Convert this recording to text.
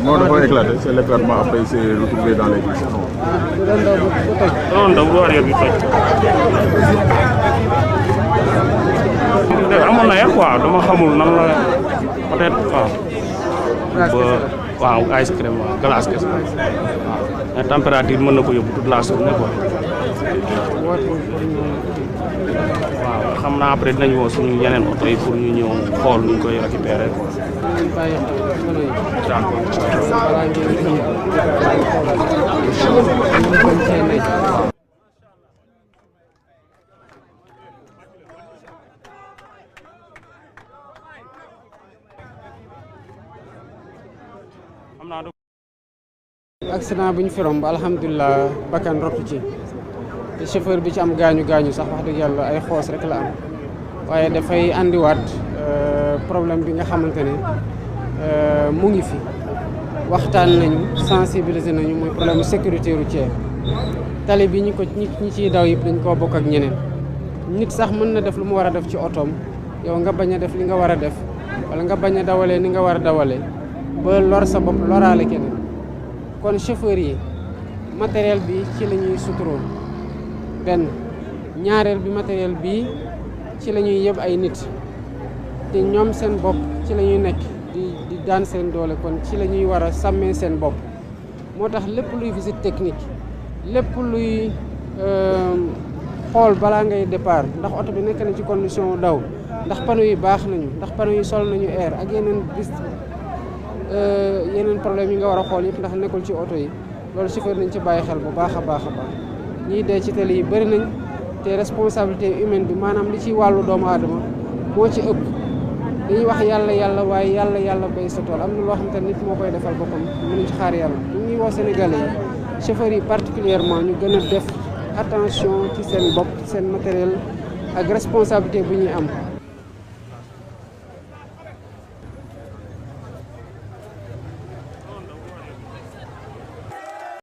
Non, dafa éclaté, c'est l'éclatement après il s'est retrouvé dans les glisses. Non, dafa arrière bi toj. Amoon na ya quoi dama xamul nan la peut-être waaw ice cream waaw glace kese waaw mais température mën na ko yóbbu toute la journée quoi. waaw xam naa après dinañ woo suñu yeneen oto yi pour ñu ñëw xool ñu koy récupérer quoi. accident bu ñu fi romb alhamdulilah bakkan rottu ci te chauffeur bi ci am gaañu sax wax dëgg yàlla ay xoos rek la am waaye dafay andiwaat problème bi nga xamante ne mu ngi fi waxtaan nañu sensibiliser nañu mooy problème sécurité routière tali bi ñi ciy daw yëpp dañ koo bokk ak ñeneen nit sax mën na def lu mu war a def ci otoom yow nga bañ a def li nga war a def wala nga bañ a dawalee ni nga war a dawalee ba lor sa bopp loraale keneen kon chauffeur yi matériel bi ci la ñuy suturoo benn ñaareel bi matériel bi ci la ñuy yëb ay nit te ñoom seen bopp ci la ñuy nekk di daan seen doole kon ci la ñuy war a sàmmee seen bopp moo tax lépp luy visite technique lépp luy xool balaa ngay départ ndax oto bi nekk na ci condition daw ndax panneau yi baax nañu ndax panneau yi sol nañu air ak yeneen problème yi nga war a xool yëpp ndax nekkul ci oto yi loolu chauffeur nañ ci bàyyi xel bu baax a baax ñii dee ci tali yi bëri nañ te responsabilité humaine bi maanaam li ci wàllu doomu aadama moo ci ëpp dañuy wax yàlla waaye yàlla bay sa tool am na loo xamante ne nit moo koy defal boppam mënuñ ci xaar yàlla ñu ngi woo Sénégalais yi chauffeurs yi particulièrement ñu gën a def attention ci seen bopp ci seen matériel ak responsabilité bu ñuy am